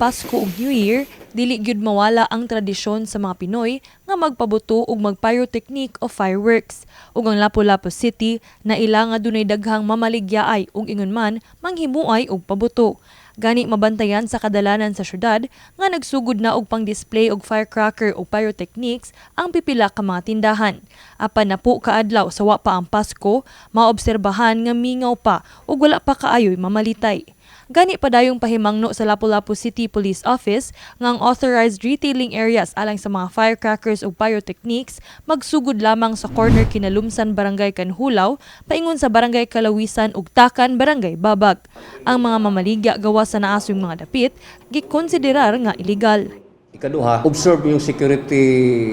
Pasko ug New Year, dili gyud mawala ang tradisyon sa mga Pinoy nga magpabuto ug magpyrotechnic o fireworks. Ug ang Lapu-Lapu City naila nga dunay daghang mamaligyaay ug ingon man manghimuay og pabuto. Gani mabantayan sa kadalanan sa syudad nga nagsugod na og pang-display og firecracker o pyrotechnics ang pipila ka mga tindahan. Apan napo ka adlaw sa wa pa ang Pasko, maobserbahan nga mingaw pa ug wala pa kaayoy mamalitay. Gani padayong pahimangno sa Lapu-Lapu City Police Office nga ang authorized retailing areas alang sa mga firecrackers ug pyrotechnics magsugod lamang sa corner Kinalumsan, Barangay Canjulao, paingon sa Barangay Kalawisan ug Takan, Barangay Babag. Ang mga mamaligya gawas sa naasoy mga dapit gikonsiderar nga illegal. Ikaduha, observe yung security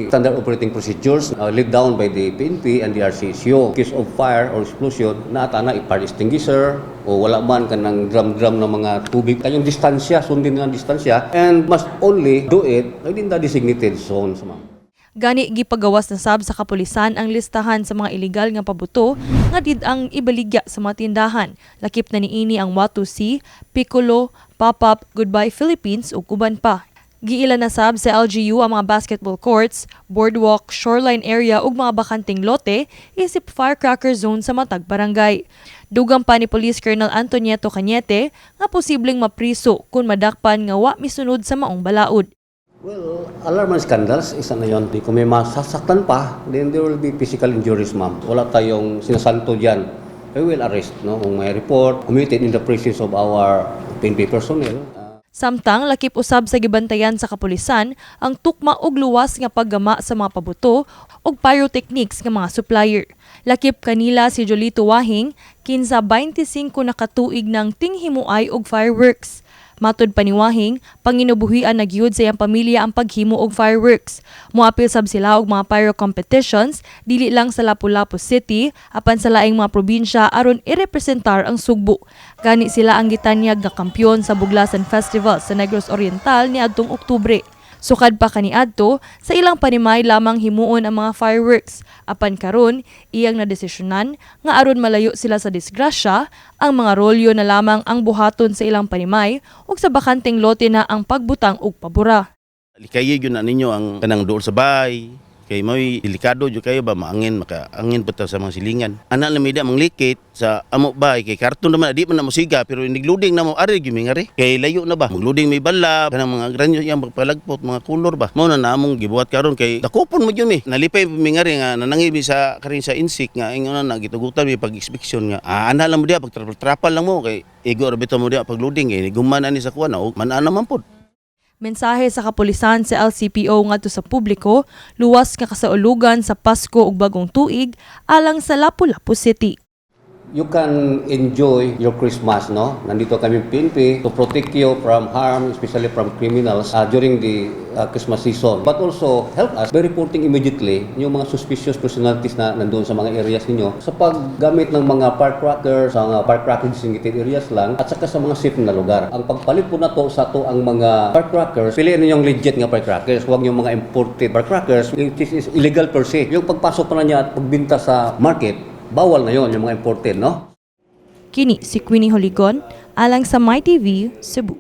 standard operating procedures laid down by the PNP and the RCSU. Case of fire or explosion, naa na fire extinguisher o wala man kanang drum-drum ng mga tubig. Kanyang distansya, sundin nga distansya, and must only do it within the designated zones, ma'am. Gani gipagawas na sab sa kapulisan ang listahan sa mga illegal nga pabuto nga did-ang ibaligya sa mga tindahan. Lakip na niini ang Watu-C, Piccolo, Pop-Up, Goodbye Philippines ug uban pa. Giila na sab sa LGU ang mga basketball courts, boardwalk, shoreline area ug mga bakanteng lote isip firecracker zone sa matag barangay. Dugang pa ni Police Colonel Antonieto Cañete nga posibleng mapriso kung madakpan nga wa misunod sa maong balaod. Well, alarm and scandals, isa na yun. Di kung may masasaktan pa, then there will be physical injuries, ma'am. Wala tayong sinasanto dyan. We will arrest, no? Kung may report, committed in the presence of our PNP personnel. Samtang lakip usab sa gibantayan sa kapulisan ang tukma og luwas nga paggama sa mga pabuto og pyrotechnics nga mga supplier. Lakip kanila si Jolito Wahing, kinsa 25 na katuig ng tinghimuay og fireworks. Matud pa ni Wahing, panginubuhian na gyud sa iyang pamilya ang paghimo og fireworks. Moapil sab sila og mga pyro competitions dili lang sa Lapu-Lapu City apan sa laing mga probinsya aron irepresentar ang Sugbo. Gani sila ang gitanyag nga kampiyon sa Buglasan Festival sa Negros Oriental niadtong Oktubre. Sukad pa kaniadto, sa ilang panimay lamang himuon ang mga fireworks. Apan karon, iyang nadesisyonan nga aron malayo sila sa disgrasya, ang mga rolyo na lamang ang buhaton sa ilang panimay ug sa bakanteng lote na ang pagbutang og pabura. Likayi gyud na ninyo ang kanang duol sa bay kay mo'y delikado jud kayo ba, maangin, makaangin pa ta sa mga silingan. Ana lang mi manglikit sa amo bay kay karton naman, di man na mosiga, pero inigloading na mo ari gyud mi ngari kay layo na ba. Magloading may bala kanang mga granyo yang pagpalagpot mga kolor ba. Mao na namong gibuhat karon kay dakopon mo gyud mi. Nalipay mi ngari nga nanangi mi sa karin sa insik nga ingon na gitugutan mi pag inspection nga ana lang mo diya pag trapal lang mo kay igo ra bitaw mo diya pag loading kay guman ani sa kuan na man ana man pod. Mensahe sa kapulisan sa LCPO ngadto sa publiko, luwas nga kasaulugan sa Pasko ug Bagong Tuig alang sa Lapu-Lapu City. You can enjoy your Christmas, no? Nandito kami PNP to protect you from harm, especially from criminals during the Christmas season. But also help us by reporting immediately yung mga suspicious personalities na nandun sa mga areas ninyo sa paggamit ng mga firecrackers, sa mga firecracker designated areas lang, at saka sa mga safe na lugar. Ang pagpalit po nato sa ato ang mga firecrackers, piliin ninyong legit nga firecrackers, huwag yung mga imported firecrackers, which is illegal per se. Yung pagpasok pa na niya at pagbenta sa market, bawal na yon yung mga imported, no? Kini si Queenie Holigon alang sa MyTV Cebu.